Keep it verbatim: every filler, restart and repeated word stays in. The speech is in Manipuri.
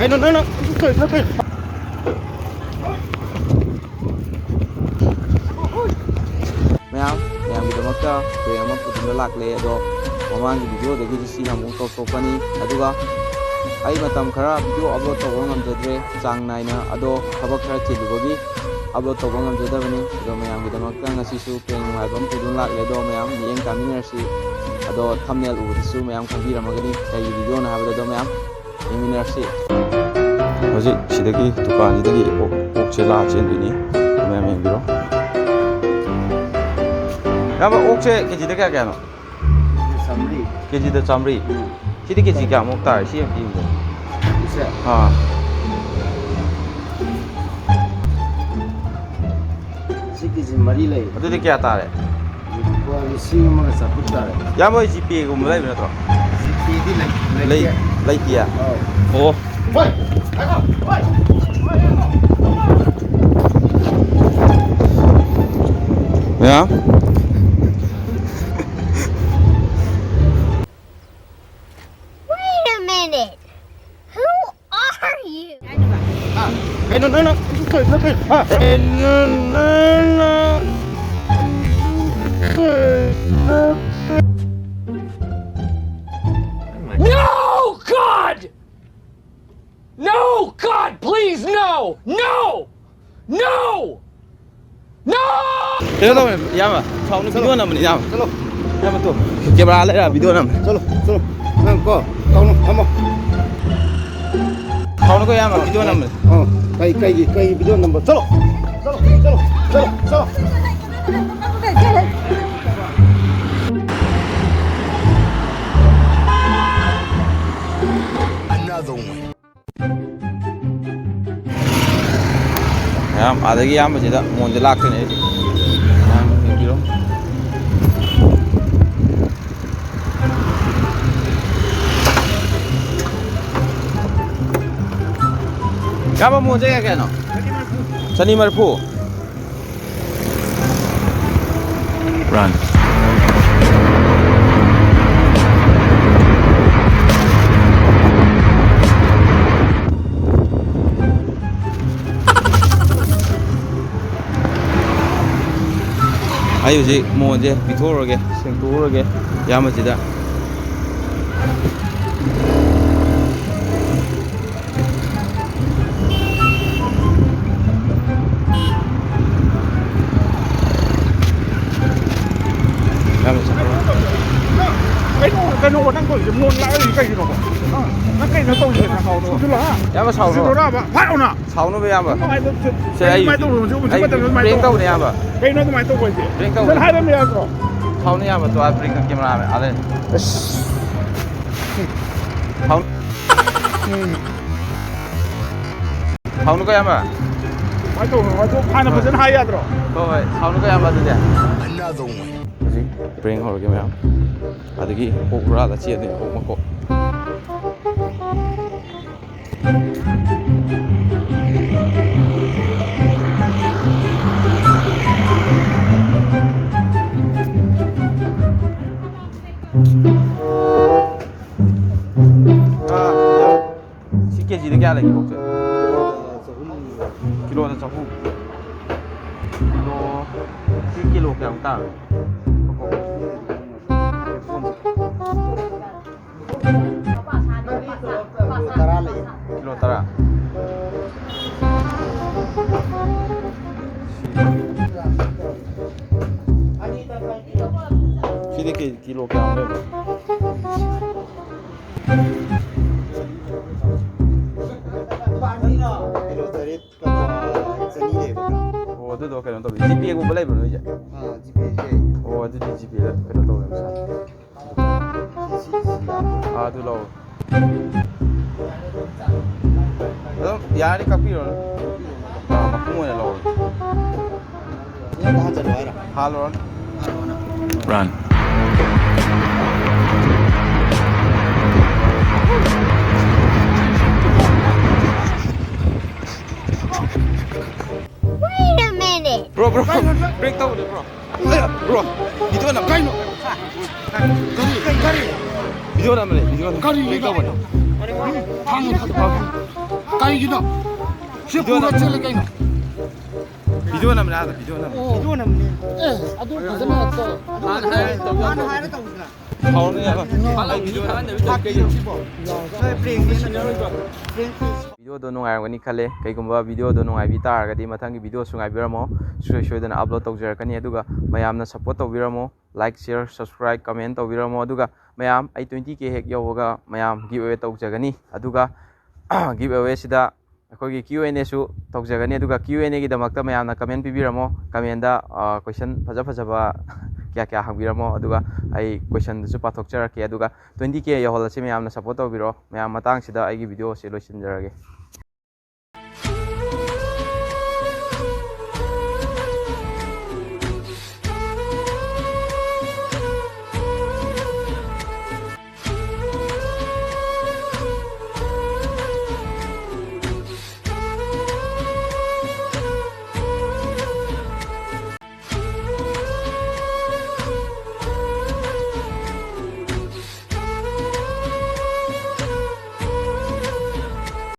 ꯀꯩꯅꯣ ꯅꯪꯅ ꯇꯧꯔꯤꯗꯨꯅ ꯀꯩꯅꯣ? ꯃꯌꯥꯝ, ꯃꯌꯥꯝꯒꯤꯗꯃꯛꯇ ꯄ꯭ꯔꯦꯡ ꯑꯃ ꯄꯨꯗꯨꯅ ꯂꯥꯛꯂꯦ꯫ ꯑꯗꯣ ꯃꯃꯥꯡꯒꯤ ꯚꯤꯗꯤꯑꯣꯗꯒꯤꯗꯤ ꯁꯤꯅ ꯑꯃꯨꯛ ꯇꯣꯞ ꯇꯣꯞꯄꯅꯤ꯫ ꯑꯗꯨꯒ ꯑꯩ ꯃꯇꯝ ꯈꯔ ꯚꯤꯗꯤꯑꯣ ꯑꯞꯂꯣꯗ ꯇꯧꯕ ꯉꯝꯖꯗ꯭ꯔꯦ ꯆꯥꯡ ꯅꯥꯏꯅ, ꯑꯗꯣ ꯊꯕꯛ ꯈꯔ ꯆꯤꯜꯂꯨꯕꯒꯤ ꯑꯞꯂꯣꯗ ꯇꯧꯕ ꯉꯝꯖꯗꯕꯅꯤ꯫ ꯑꯗꯣ ꯃꯌꯥꯝꯒꯤꯗꯃꯛꯇ ꯉꯁꯤꯁꯨ ꯄ꯭ꯔꯦꯡ ꯅꯨꯡꯉꯥꯏꯕ ꯑꯃ ꯄꯨꯗꯨꯅ ꯂꯥꯛꯂꯦ꯫ ꯑꯗꯣ ꯃꯌꯥꯝ ꯃꯤꯠꯌꯦꯡ ꯇꯥꯃꯤꯟꯅꯔꯁꯤ꯫ ꯑꯗꯣ ꯊꯝꯅꯦꯜ ꯎꯕꯗꯁꯨ ꯃꯌꯥꯝ ꯈꯪꯕꯤꯔꯝꯃꯒꯅꯤ ꯀꯩꯒꯤ ꯚꯤꯗꯤꯑꯣꯅꯣ ꯍꯥꯏꯕꯗꯣ꯫ ꯑꯗꯣ ꯃꯌꯥꯝ ꯌꯦꯡꯃꯤꯟꯅꯔꯁꯤ꯫ ꯍꯧꯖꯤꯛ ꯁꯤꯗꯒꯤ, ꯗꯨꯀꯥꯟꯁꯤꯗꯒꯤ ꯑꯣꯛ, ꯑꯣꯛꯁꯦ ꯂꯥꯛꯑ ꯆꯦꯟꯗꯣꯏꯅꯤ꯫ ꯃꯌꯥꯝ ꯌꯦꯡꯕꯤꯔꯣ꯫ ꯏꯌꯥꯝꯕ, ꯑꯣꯛꯁꯦ ꯀꯦꯖꯤꯗ ꯀꯌꯥ ꯀꯌꯥꯅꯣ? ꯆꯥꯝꯃꯔꯤ꯫ ꯀꯦꯖꯤꯗ ꯆꯥꯝꯃꯔꯤ? ꯎꯝ꯫ ꯁꯤꯗꯤ ꯀꯦꯖꯤ ꯀꯌꯥꯃꯨꯛ ꯇꯥꯔꯦ? ꯁꯤ ꯑꯝꯇ ꯌꯦꯡꯕꯤꯌꯨ꯫ ꯁꯤꯁꯦ? ꯑꯥ꯫ ꯁꯤ ꯀꯦꯖꯤ ꯃꯔꯤ ꯂꯩ꯫ ꯑꯗꯨꯗꯤ ꯀꯌꯥ ꯇꯥꯔꯦ? ꯂꯨꯄꯥ ꯂꯤꯁꯤꯡ ꯑꯃꯒ ꯆꯥꯇ꯭ꯔꯨꯛ ꯇꯥꯔꯦ꯫ ꯏꯌꯥꯝꯕ ꯍꯣꯏ ꯖꯤꯄꯦꯒꯨꯝꯕ ꯂꯩꯕ ꯅꯠꯇ꯭ꯔꯣ? ꯖꯤꯄꯦꯗꯤ ꯂꯩ-, ꯂꯩ-, ꯂꯩꯇꯦ꯫ ꯂꯩꯇꯤꯌꯦ? ꯑꯧ꯫ ꯑꯣ꯫ ꯃꯌꯥꯝ꯫ Wait a minute. Who are you? ꯀꯩꯅꯣ ꯅꯪꯅ ꯀꯩꯅꯣ ꯅꯪ No, God! No, God, please, no! No! No! No! ꯀꯩꯅꯣ ꯇꯧꯋꯦ, ꯏꯌꯥꯝꯕ, ꯁꯥꯎꯅ ꯆꯠꯂꯣ꯫ ꯚꯤꯗꯤꯑꯣ ꯅꯝꯕꯅꯤ, ꯏꯌꯥꯝꯕ꯫ ꯆꯠꯂꯣ꯫ ꯏꯌꯥꯝꯕ, ꯇꯨ, ꯀꯦꯃꯦꯔꯥ ꯂꯩꯔ ꯚꯤꯗꯤꯑꯣ ꯅꯝꯃꯦ꯫ ꯆꯠꯂꯣ, ꯆꯠꯂꯣ꯫ ꯅꯪ ꯀꯣ, ꯀꯥꯎꯅꯨ, ꯊꯝꯃꯣ꯫ ꯁꯥꯎꯅꯀꯣ, ꯏꯌꯥꯝꯕ, ꯚꯤꯗꯤꯑꯣ ꯅꯝꯕꯅꯤ꯫ ꯑꯣ, ꯀꯩ, ꯀꯩꯒꯤ, ꯀꯩꯒꯤ ꯚꯤꯗꯤꯑꯣ ꯅꯝꯕ? ꯆꯠꯂꯣ꯫ ꯆꯠꯂꯣ, ꯆꯠꯂꯣ, ꯆꯠꯂꯣ, ꯆꯠꯂꯣ꯫ Another one. ꯃꯌꯥꯝ ꯑꯥꯗꯒꯤ ꯑꯌꯥꯝꯕꯁꯤꯗ ꯃꯣꯟꯁꯦ ꯂꯥꯛꯇꯣꯏꯅꯦ ꯑꯩꯁꯦ꯫ ꯃꯌꯥꯝ ꯌꯦꯡꯕꯤꯔꯣ꯫ ꯏꯌꯥꯝꯕ, ꯃꯣꯟꯁꯦ ꯀꯌꯥ ꯀꯌꯥꯅꯣ? ꯆꯅꯤ ꯃꯔꯤꯐꯨ꯫ Run. ꯑꯩ ꯍꯧꯖꯤꯛ ꯃꯣꯟꯁꯦ ꯄꯤꯊꯣꯛꯎꯔꯒꯦ, ꯁꯦꯡꯇꯣꯛꯎꯔꯒꯦ ꯏꯌꯥꯝꯕꯁꯤꯗ꯫ ꯏꯌꯥꯝꯕ ꯁꯦꯡꯇꯣꯛꯎꯔꯣ꯫ ꯀꯩꯅꯣ, ꯀꯩꯅꯣ, ꯅꯪ ꯇꯧꯔꯤꯁꯦ ꯃꯣꯟ ꯂꯥꯛꯏꯁꯦ ꯀꯩꯒꯤꯅꯣꯕ? ꯑ? ꯅꯪ ꯀꯩꯅꯣ ꯇꯧꯔꯤꯁꯦ? ꯁꯥꯎꯅꯨ꯫ ꯁꯤꯗꯨꯔꯥ? ꯏꯌꯥꯝꯕ ꯁꯥꯎꯅꯨ꯫ ꯁꯤꯗꯨꯔꯥꯕ? ꯐꯥꯔꯛꯎꯅ! ꯁꯥꯎꯅꯨꯕ ꯏꯌꯥꯝꯕ꯫ ꯅꯨꯡꯉꯥꯏꯇꯕ-, ꯁꯦ, ꯑꯩ, ꯀꯃꯥꯏꯅ ꯇꯧꯕꯅꯣ? ꯍꯧꯖꯤꯛ, ꯍꯧꯖꯤꯛ ꯑꯩ ꯃꯇꯝꯗ ꯑꯗꯨꯃꯥꯏꯅ prank ꯇꯧ-, ꯇꯧꯕꯅꯦ ꯏꯌꯥꯝꯕ꯫ ꯀꯩꯅꯣ ꯑꯗꯨꯃꯥꯏꯅ ꯇꯧꯕ ꯍꯥꯏꯁꯦ? Prank ꯇꯧꯕꯅꯦ꯫ ꯐꯖꯅ ꯍꯥꯏꯔꯝꯕ ꯌꯥꯗ꯭ꯔꯣ? ꯁꯥꯎꯅꯨ ꯏꯌꯥꯝꯕ, ꯇꯣ, ꯑꯥ, prank camera ꯃꯦꯟ, ꯑꯥ, ꯂꯩ꯫ ꯑꯁ꯫ ꯁꯥꯎ-, ꯎꯝ꯫ ꯁꯥꯎꯅꯨꯀꯣ ꯏꯌꯥꯝꯕ꯫ ꯀꯃꯥꯏꯅ ꯇꯧꯕꯅꯣ? ꯑꯗꯨ ꯍꯥꯟꯅ ꯍꯣꯏ꯫ ꯐꯖꯅ ꯍꯥꯏ ꯌꯥꯗ꯭ꯔꯣ? ꯍꯣꯏ, ꯍꯣꯏ, ꯁꯥꯎꯅꯨꯀꯣ ꯏꯌꯥꯝꯕ ꯑꯗꯨꯗꯤ꯫ Another one. ꯍꯧꯖꯤꯛ prank ꯍꯧꯔꯒꯦ ꯃꯌꯥꯝ꯫ ꯑꯗꯒꯤ ꯑꯣꯛ ꯍꯨꯔꯥꯜꯂ ꯆꯦꯟꯗꯣꯏꯅꯤ, ꯑꯣꯛ ꯃꯀꯣꯛ꯫ ꯑꯥ, ꯁꯤ ꯀꯦꯖꯤꯗ ꯀꯌꯥ ꯂꯩꯒꯦ ꯑꯣꯛꯁꯦ? ꯀꯤꯂꯣꯗ ꯆꯍꯨꯝ꯫ ꯀꯤꯂꯣ, ꯁꯤ ꯀꯤꯂꯣ ꯀꯌꯥꯃꯨꯛ ꯇꯥꯔꯒꯦ? ꯇꯔꯥ ꯂꯩꯌꯦ꯫ ꯀꯤꯂꯣ ꯇꯔꯥ꯫ ꯁꯤꯗꯤ ꯀꯦ-, ꯀꯤꯂꯣ ꯀꯌꯥꯃꯨꯛ ꯂꯩꯕ? ꯀꯤꯂꯣ ꯇꯔꯦꯠ꯫ ꯆꯅꯤ ꯂꯩꯕ꯫ ꯑꯣ, ꯑꯗꯨꯗꯣ ꯀꯩꯅꯣ ꯇꯧꯕꯤ, GPAꯒꯨꯝꯕ ꯂꯩꯕ꯭ꯔꯣ ꯅꯣꯏꯁꯦ? ꯑꯥ, GPAꯁꯨ ꯂꯩ꯫ ꯑꯣ, ꯑꯗꯨꯗꯤ GPAꯗ ꯀꯩꯅꯣ ꯇꯧꯋꯦ ꯄꯩꯁꯥ꯫ ꯁꯤ, ꯁꯤ, ꯁꯤ ꯌꯥꯕ꯭ꯔꯣ? ꯑꯥ, ꯑꯗꯨ ꯂꯧꯔꯣ꯫ ꯑꯗꯨꯝ ꯌꯥꯔꯗꯤ ꯀꯛꯄꯤꯔꯣꯅꯦ꯫ ꯑꯥ, ꯃꯄꯨꯝ ꯑꯣꯏꯅ ꯂꯧꯔꯣ꯫ ꯅꯪ ꯍꯥꯟꯖꯜꯂꯣ ꯍꯥꯏꯔꯣ? ꯍꯥꯜꯂꯨꯔꯅꯨ꯫ Run. Wait a minute. Bro, bro, prank ꯇꯧꯕꯅꯦ, bro. ꯑꯦ, bro, video ꯅꯝ-, ꯀꯩꯅꯣ? ꯀꯔꯤ? ꯀꯔꯤ? Video ꯅꯝꯕꯅꯦ, video ꯅꯝ-, ꯀꯔꯤꯒꯤꯅꯣ? Prank ꯇꯧꯕꯅꯦ꯫ ꯊꯥꯡꯅ ꯐꯠꯇ ꯐꯠꯇ꯫ ꯀꯔꯤꯒꯤꯅꯣ? ꯁꯤ video ꯄꯨꯔ ꯅꯝ-, ꯆꯦꯜꯂꯦ ꯀꯩꯅꯣ? ꯚꯤꯗꯤꯑꯣ ꯅꯝꯕꯅꯦ, ꯑꯥꯗ ꯚꯤꯗꯤꯑꯣ ꯅꯝꯕꯅꯦ꯫ ꯑꯦ, ꯑꯗꯨ ꯐꯖꯅ ꯇꯧ꯫ ꯃꯥꯅ ꯍꯥꯏꯔ ꯇꯧꯗ꯭ꯔꯥ? ꯍꯥꯎꯔꯅꯦ ꯌꯥꯔꯣꯏ꯫ ꯐꯥꯒꯤ ꯅꯣꯏ ꯚꯤꯗꯤꯑꯣ ꯊꯥꯒꯠꯅꯕꯤ ꯇꯧ ꯀꯩꯒꯤꯅꯣ? ꯅꯣꯏ ꯄ꯭ꯔꯦꯡ ꯅꯦꯅ ꯅꯣꯏ ꯄ꯭ꯔꯦꯡ꯫ ꯚꯤꯗꯤꯑꯣꯗꯣ ꯅꯨꯡꯉꯥꯏꯔꯝꯒꯅꯤ ꯈꯜꯂꯦ꯫ ꯀꯩꯒꯨꯝꯕ ꯚꯤꯗꯤꯑꯣꯗꯣ ꯅꯨꯡꯉꯥꯏꯕꯤ ꯇꯥꯔꯒꯗꯤ ꯃꯊꯪꯒꯤ ꯚꯤꯗꯤꯑꯣꯁꯨ ꯉꯥꯏꯕꯤꯔꯝꯃꯣ꯫ ꯁꯨꯡꯁꯣꯏ ꯁꯣꯏꯗꯅ ꯑꯞꯂꯣꯗ ꯇꯧꯖꯔꯛꯀꯅꯤ꯫ ꯑꯗꯨꯒ ꯃꯌꯥꯝꯅ ꯁꯞꯄꯣꯔꯠ ꯇꯧꯕꯤꯔꯝꯃꯣ꯫ Like, share, subscribe, comment ꯇꯧꯕꯤꯔꯝꯃꯣ꯫ ꯑꯗꯨꯒ ꯃꯌꯥꯝ, ꯑꯩ twenty K ꯍꯦꯛ ꯌꯧꯕꯒ ꯃꯌꯥꯝ ꯒꯤꯐ ꯑꯦꯋꯦ ꯇꯧꯖꯒꯅꯤ꯫ ꯑꯗꯨꯒ ꯒꯤꯐ ꯑꯦꯋꯦꯁꯤꯗ ꯑꯩꯈꯣꯏꯒꯤ Q and Aꯁꯨ ꯇꯧꯖꯒꯅꯤ꯫ ꯑꯗꯨꯒ Q and Aꯒꯤꯗꯃꯛꯇ ꯃꯌꯥꯝꯅ ꯀꯃꯦꯟ ꯄꯤꯕꯤꯔꯝꯃꯣ꯫ ꯀꯃꯦꯟꯗ ꯀꯣꯏꯁꯟ ꯐꯖ ꯐꯖꯕ ꯀꯌꯥ ꯀꯌꯥ ꯍꯪꯕꯤꯔꯝꯃꯣ꯫ ꯑꯗꯨꯒ ꯑꯩ ꯀꯣꯏꯁꯟꯗꯨꯁꯨ ꯄꯥꯊꯣꯛꯆꯔꯛꯀꯦ꯫ ꯑꯗꯨꯒ twenty K ꯌꯧꯍꯜꯂꯁꯤ꯫ ꯃꯌꯥꯝꯅ ꯁꯞꯄꯣꯔꯠ ꯇꯧꯕꯤꯔꯣ꯫ ꯃꯌꯥꯝ, ꯃꯇꯥꯡꯁꯤꯗ ꯑꯩꯒꯤ ꯚꯤꯗꯤꯑꯣꯁꯦ ꯂꯣꯏꯁꯤꯟꯖꯔꯒꯦ꯫